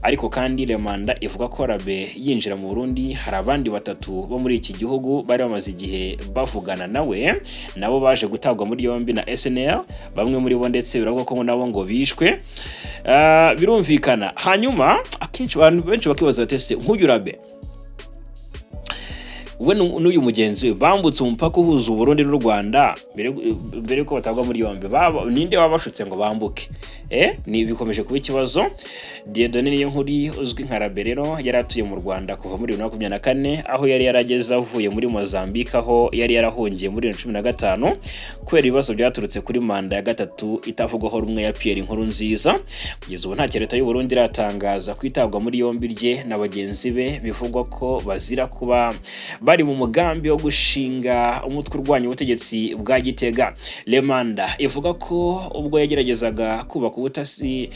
Ariko kandi Le Mandat ivuga ko Rabe yinjira mu Burundi hari abandi batatu bo muri iki gihugu bari bamaze igihe bavugana nawe, nabo baje gutabwa muri yombi na SNL. Bamwe muri bo ndetse biravuga ko nabo ngo bishwe. Birumvikana. Hanyuma akenshi abantu benshi bakibaza bati: ese nk'uyu Rabe we n'uyu mugenzi we bambutse umupaka uhuza Uburundi n'u Rwanda mbere yuko batabwa muri yombi, ninde wabashutse ngo bambuke? Ni bikomeje kuba ikibazo. Dieudonné Niyonkuri uzwi nka Rabe rero yari atuye mu Rwanda kuva muri 2024, aho yari yarageze avuye muri Mozambique, aho yari yarahungiye muri 2015 kubera ibibazo byaturutse kuri manda ya gatatu itavugwaho rumwe ya Pierre Nkurunziza. Kugeza ubu ntacyo leta y'u Burundi iratangaza ku itabwa muri yombi rye na bagenzi be, bivugwa ko bazira kuba bari mu mugambi wo gushinga umutwe urwanya ubutegetsi bwa Gitega. Le Mandat ivuga ko ubwo yageragezaga kubaka ubutasi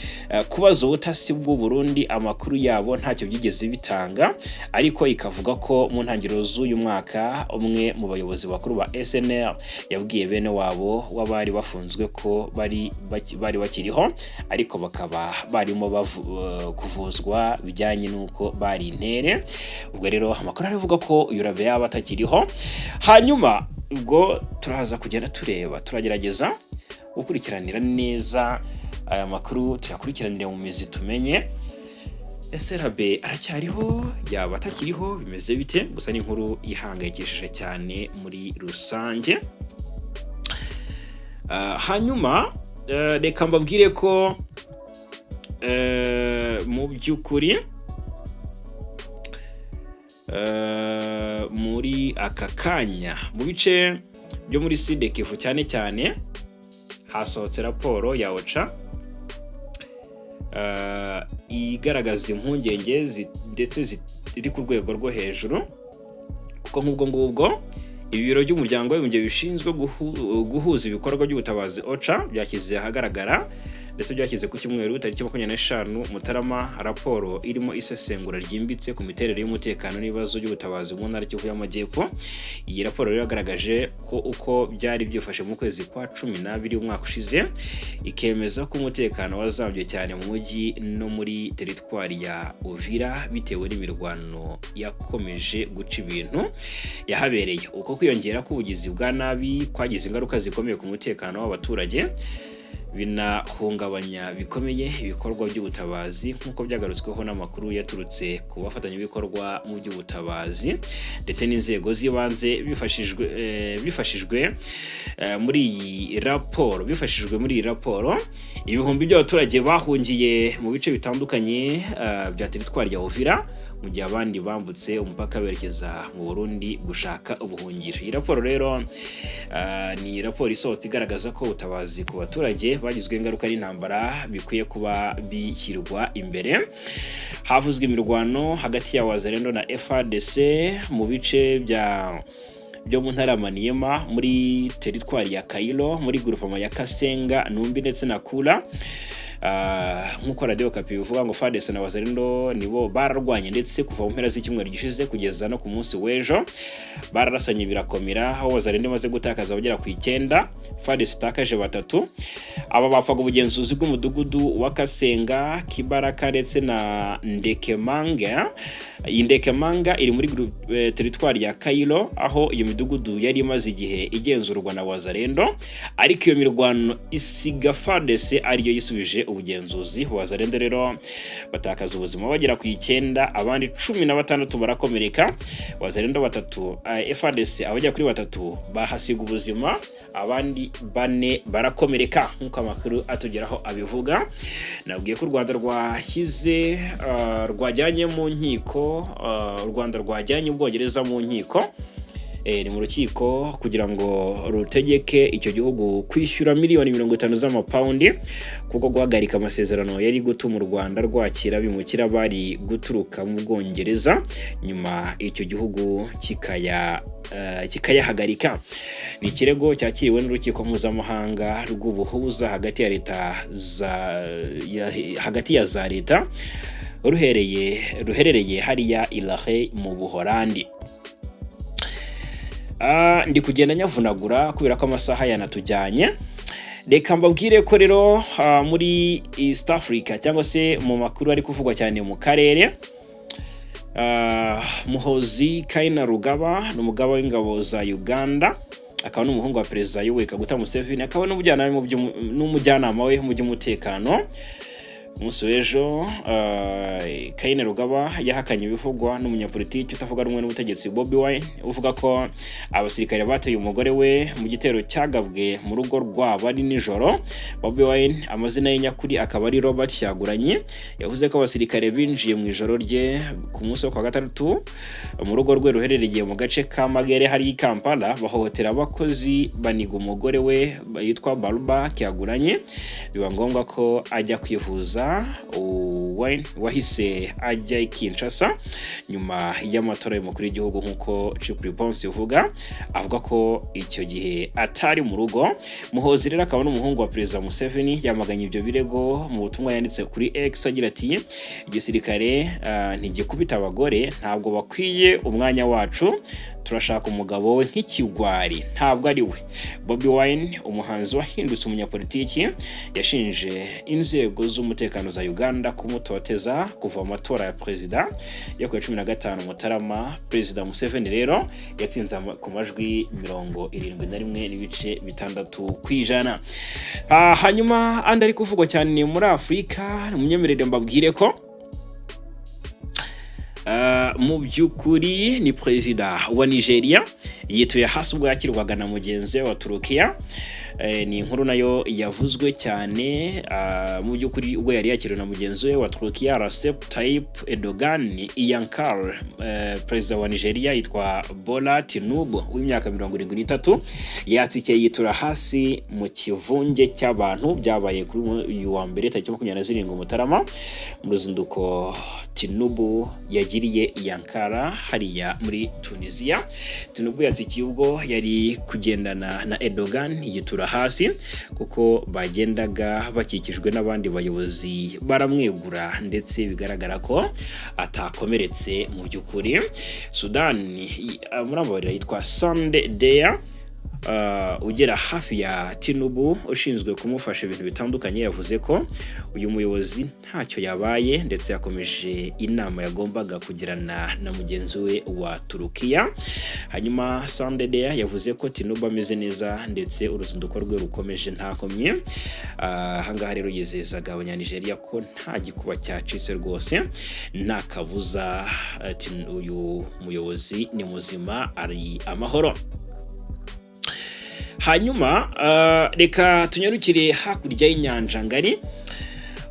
kubaza ubutasi bw'u Burundi amakuru yabo, ntacyo byigeze bitanga, ariko ikavuga ko mu ntangiriro z'uyu mwaka umwe mu bayobozi bakuru ba SNL yabwiye bene wabo w'abari bafunzwe ko bari bakiriho, ariko bakaba barimo kuvuzwa bijyanye n'uko bari intere. Ubwo rero amakuru aravuga ko uyu Rabe yaba atakiriho. Hanyuma ubwo turaza kugenda tureba, turagerageza gukurikiranira neza aya makuru, tuyakurikiranire mu mizi, tumenye ese Rabe aracyariho, yaba atakiriho, bimeze bite? Gusa ni inkuru ihangayikishije cyane muri rusange. Hanyuma reka mbabwire ko mu by'ukuri muri aka kanya mu bice byo muri Sud-Kivu cyane cyane hasohotse raporo ya OCHA igaragaza impungenge ndetse ziri ku rwego rwo hejuru, kuko nk'ubwo ngubwo ibiro by'umuryango w'abibumbye bishinzwe guhuza ibikorwa by'ubutabazi, OCHA, byashyize ahagaragara Ndetse byashyize ku cyumweru tariki 25 Mutarama raporo irimo isesengura ryimbitse ku miterere y'umutekano n'ibibazo by'ubutabazi mu ntara Kivu y'Amajyepfo. Iyi raporo rero yagaragaje ko uko byari byifashe mu kwezi kwa 12 umwaka ushize, ikemeza ko umutekano wazambye cyane mu mujyi no muri teritwari ya Uvira bitewe n'imirwano yakomeje guca ibintu yahabereye. Uko kwiyongera k'ubugizi bwa nabi kwagize ingaruka zikomeye ku mutekano w'abaturage, binahungabanya bikomeye ibikorwa by'ubutabazi, nk'uko byagarutsweho n'amakuru yaturutse ku bafatanyabikorwa mu by'ubutabazi ndetse n'inzego z'ibanze bifashijwe muri iyi raporo. Ibihumbi by'abaturage bahungiye mu bice bitandukanye bya teritwari ya Uvira, mu gihe abandi bambutse umupaka berekeza mu Burundi gushaka ubuhungiro. Iyi raporo rero ni raporo isohotse igaragaza ko ubutabazi ku baturage bagizwe ingaruka n'intambara bikwiye kuba bishyirwa imbere. Havuzwe imirwano hagati ya Wazalendo na FARDC mu bice byo mu ntara ya Maniema, muri teritwari ya Kailo, muri groupement ya Kasenga, Numbi ndetse na Kula. Nk'uko Radio Okapi bivuga ngo FARDC na Wazalendo nibo bararwanye, ndetse kuva mu mpera z'icyumweru gishize kugeza no ku munsi w'ejo bararasanye birakomera, aho Wazalendo imaze gutakaza abagera ku 9, FARDC itakaje batatu. Aba bapfaga ubugenzuzi bw'umudugudu wa Kasenga, Kibaraka ndetse na Ndekemanga. Iyi Ndekemanga iri muri teritwari ya Kailo, aho iyo midugudu yari imaze igihe igenzurwa na Wazalendo, ariko iyo mirwano isiga FARDC ariyo yisubije ubugenzuzi. Wazalendo rero batakaza ubuzima bagera ku 9, abandi 16 barakomereka. Wazalendo batatu, FARDC abagera kuri batatu bahasiga ubuzima, abandi bane barakomereka, nk'uko amakuru atugeraho abivuga. Nabwiye ko u Rwanda rwashyize rwajyanye mu nkiko, u Rwanda rwajyanye Ubwongereza mu nkiko, ni mu rukiko kugira ngo rutegeke icyo gihugu kwishyura miliyoni 50 z'amapawundi kuko guhagarika amasezerano yari gutuma u Rwanda rwakira abimukira bari guturuka mu Bwongereza, nyuma icyo gihugu kikayahagarika. Ni ikirego cyakiriwe n'urukiko mpuzamahanga rw'ubuhuza hagati ya za leta ruherereye hariya i La Haye mu Buholandi. Ndi kugenda nyavunagura kubera ko amasaha yanatujyanye. Reka mbabwire ko rero muri East Africa, cyangwa se mu makuru ari kuvugwa cyane mu karere, Muhozi Kainerugaba ni umugaba w'ingabo za Uganda, akaba n'umuhungu wa Perezida Yoweri Kaguta Museveni, akaba n'umujyanama we mu by'umutekano. Umunsi w'ejo Kainerugaba yahakanye ibivugwa n'umunyapolitiki utavuga rumwe n'ubutegetsi Bobi Wine, uvuga ko abasirikare bateye umugore we mu gitero cyagabwe mu rugo rwabo ari nijoro. Bobi Wine, amazina ye nyakuri akaba ari Robert Kyagulanyi, yavuze ko abasirikare binjiye mu ijoro rye ku munsi wo kwa gatandatu mu rugo rwe ruherereye mu gace ka Magere hari i Kampala, bahohotera abakozi, baniga umugore we yitwa Barbara Kyagulanyi, biba ngombwa ko ajya kwivuza. Wine wahise ajya i Kinshasa nyuma y'amatora y'umukuru w'igihugu, nk'uko Chimp Reports ivuga, avuga ko icyo gihe atari mu rugo. Muhozi rero akaba n'umuhungu wa Perezida Museveni, yamaganye ibyo birego mu butumwa yanditse kuri X agira ati: "Igisirikare ntigikubita abagore, ntabwo bakwiye umwanya wacu, turashaka umugabo we nk'ikigwari, ntabwo ari we." Bobi Wine, umuhanzi wahindutse umunyapolitiki, yashinje inzego z'umutekano za Uganda kumutoteza kuva mu matora ya perezida yo ku ya 15 Mutarama. Perezida Museveni rero yatsinze ku majwi 71.6%. Hanyuma andi ari kuvugwa cyane muri Afurika, munyemerere mbabwire ko mu by'ukuri ni perezida wa Nigeria yituye hasi ubwo yakirwaga na mugenzi we wa Turukiya. Ni inkuru nayo yavuzwe cyane. Mu by'ukuri ubwo yari yakiriwe na mugenzi we wa Turukiya Recep Tayyip Erdogan i Ankara, perezida wa Nigeria yitwa Bola Tinubu w'imyaka 73 yatsikiye yitura hasi mu kivunge cy'abantu. Byabaye kuri uyu wa mbere tariki 27 Mutarama, mu ruzinduko Tinubu yagiriye i Ankara hariya muri Tunisia. Tinubu yatsikiye ubwo yari kugendana na Erdogan yitura Bamwitura hasi kuko bagendaga bakikijwe n'abandi bayobozi, baramwegura, ndetse bigaragara ko atakomeretse mu by'ukuri. Sudani, murababarira, yitwa Sunday Dare, ugera hafi ya Tinubu ushinzwe kumufasha ibintu bitandukanye, yavuze ko uyu muyobozi ntacyo yabaye, ndetse yakomeje inama yagombaga kugirana na mugenzi we wa Turukiya. Hanyuma Sunday Dare yavuze ko Tinubu ameze neza ndetse uruzinduko rwe rukomeje nta nkomyi. Ahangaha rero yizezaga Abanyanigeria ko nta gikuba cyacitse rwose, nta kabuza, uyu muyobozi ni muzima, ari amahoro. Hanyuma reka tunyarukire hakurya y'inyanja ngari.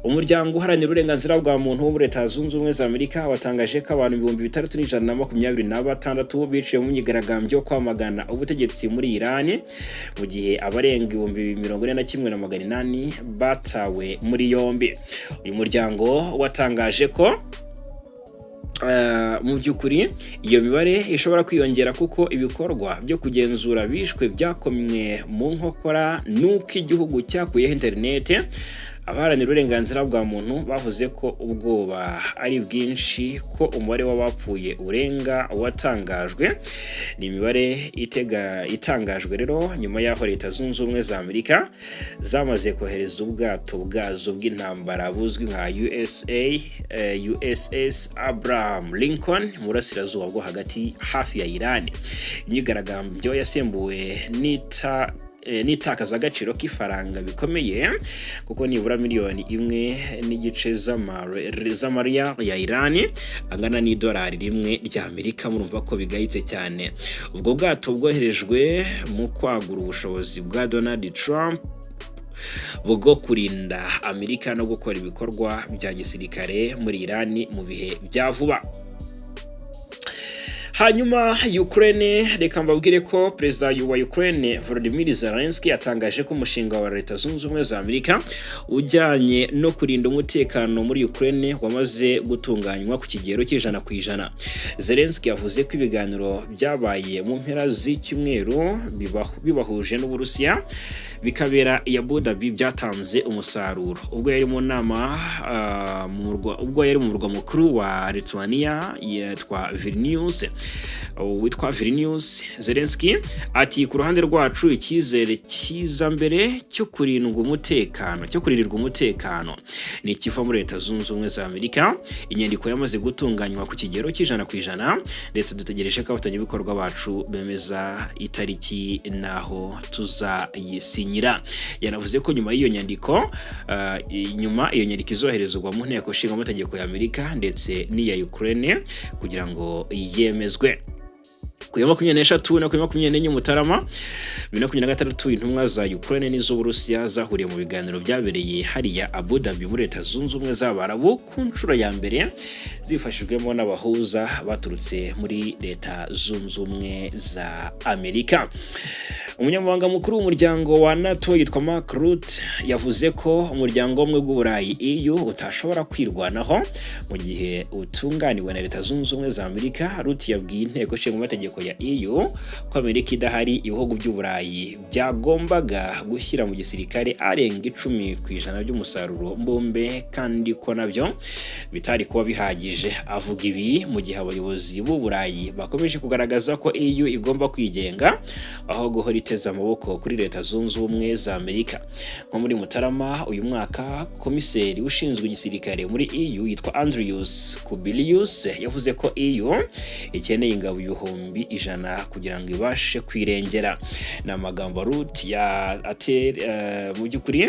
Umuryango uharanira uburenganzira bwa muntu wo muri Leta Zunze Ubumwe za Amerika watangaje ko abantu 6126 biciwe mu myigaragambyo yo kwamagana ubutegetsi muri Irani, mu gihe abarenga 41,800 batawe muri yombi. Uyu muryango watangaje ko mu by'ukuri iyo mibare ishobora kwiyongera, kuko ibikorwa byo kugenzura bishwe byakomwe mu nkokora n'uko igihugu cyakuyeho interinete. Abaharanira uburenganzira bwa muntu bavuze ko ubwoba ari bwinshi ko umubare w'abapfuye urenga watangajwe. Ni imibare itangajwe rero nyuma y'aho Leta Zunze Ubumwe za Amerika zamaze kohereza ubwato bwazo bw'intambara buzwi nka USS Abraham Lincoln mu burasirazuba bwo hagati hafi ya Iran. Imyigaragambyo yasembuwe n'itakazagaciro k'ifaranga bikomeye, kuko nibura miliyoni 1.5 z'amariya ya Irani angana n'idolari 1 rya Amerika. Murumva ko bigayitse cyane. Ubwo bwato bwoherejwe mu kwagura ubushobozi bwa Donald Trump bwo kurinda Amerika no gukora ibikorwa bya gisirikare muri Irani mu bihe bya vuba. Hanyuma Ukraine, reka mbabwire ko perezida wa Ukraine Volodymyr Zelensky yatangaje ko umushinga wa Leta Zunze Ubumwe za Amerika ujyanye no kurinda umutekano muri Ukraine wamaze gutunganywa ku kigero cy'100%. Zelensky yavuze ko ibiganiro byabaye mu mpera z'icyumweru bibahuje n'Uburusiya, bikabera i Abu Dhabi, byatanze umusaruro. Ubwo yari mu murwa mukuru wa Lithuania yitwa Vilnius, witwa Vilnius, Zelensky ati: "Ku ruhande rwacu, icyizere cyiza mbere cyo kurindirwa umutekano ni ikiva muri Leta Zunze Ubumwe za Amerika. Inyandiko yamaze gutunganywa ku kigero cy'100%, ndetse dutegereje ko abafatanyabikorwa bacu bemeza itariki n'aho tuzayisinyira." Yanavuze ko nyuma iyo nyandiko izoherezwa mu nteko nshingamategeko ya Amerika ndetse n'iya Ukraine kugira ngo yemezwe. Ku ya 23 na ku ya 24 Mutarama 2026, intumwa za Ukraine n'iz'Uburusiya zahuriye mu biganiro byabereye hariya Abu Dhabi muri Leta Zunze Ubumwe z'Abarabu ku nshuro ya mbere, zifashijwemo n'abahuza baturutse muri Leta Zunze Ubumwe za Amerika. Umunyamabanga mukuru w'umuryango wa NATO yitwa Mark Rutte yavuze ko umuryango w'Ubumwe bw'Uburayi, EU, utashobora kwirwanaho mu gihe utunganiwe na Leta Zunze Ubumwe za Amerika. Rutte yabwiye inteko nshingamategeko ya EU ko Amerika idahari, ibihugu by'Uburayi byagombaga gushyira mu gisirikare arenga 10% by'umusaruro mbumbe, kandi ko nabyo bitari kuba bihagije. Avuga ibi mu gihe abayobozi b'Uburayi bakomeje kugaragaza ko EU igomba kwigenga aho guhora iteze amaboko kuri Leta Zunze Ubumwe za Amerika. Nko muri Mutarama uyu mwaka, komiseri ushinzwe igisirikare muri EU yitwa Andrius Kubilius yavuze ko EU ikeneye ingabo 100,000 kugira ngo ibashe kwirengera. Ni amagambo Rutte ya mu by'ukuri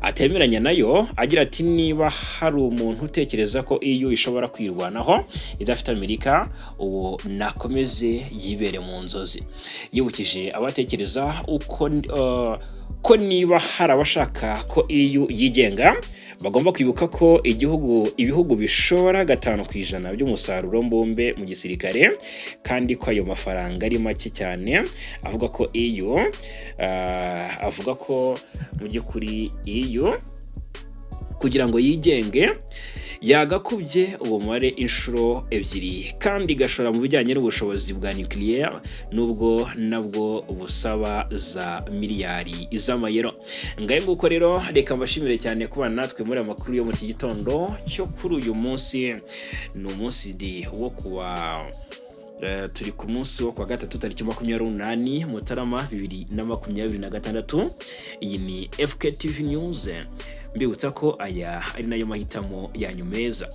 atemeranya nayo, agira ati: "Niba hari umuntu utekereza ko EU ishobora kwirwanaho idafite Amerika, uwo nakomeze yibere mu nzozi." Yibukije abatekereza uko ko niba hari abashaka ko EU yigenga, bagomba kwibuka ko ibihugu bishora 5% by'umusaruro mbumbe mu gisirikare, kandi ko ayo mafaranga ari make cyane. Avuga ko mu by'ukuri EU kugira ngo yigenge Yagakubye uwo mubare inshuro ebyiri kandi igashora mu bijyanye n'ubushobozi bwa nucléaire, nubwo nabwo busaba za miliyari z'amayero. Ngahe nguko rero, reka mbashimire cyane kubana natwe muri aya makuru yo muri iki gitondo cyo kuri uyu munsi. Ni umunsi di wo kuwa turi ku munsi wo kuwa gatatu, tariki 28 Mutarama 2026. Iyi ni FKTV News. Mbibutsa ko aya ari nayo mahitamo yanyu meza.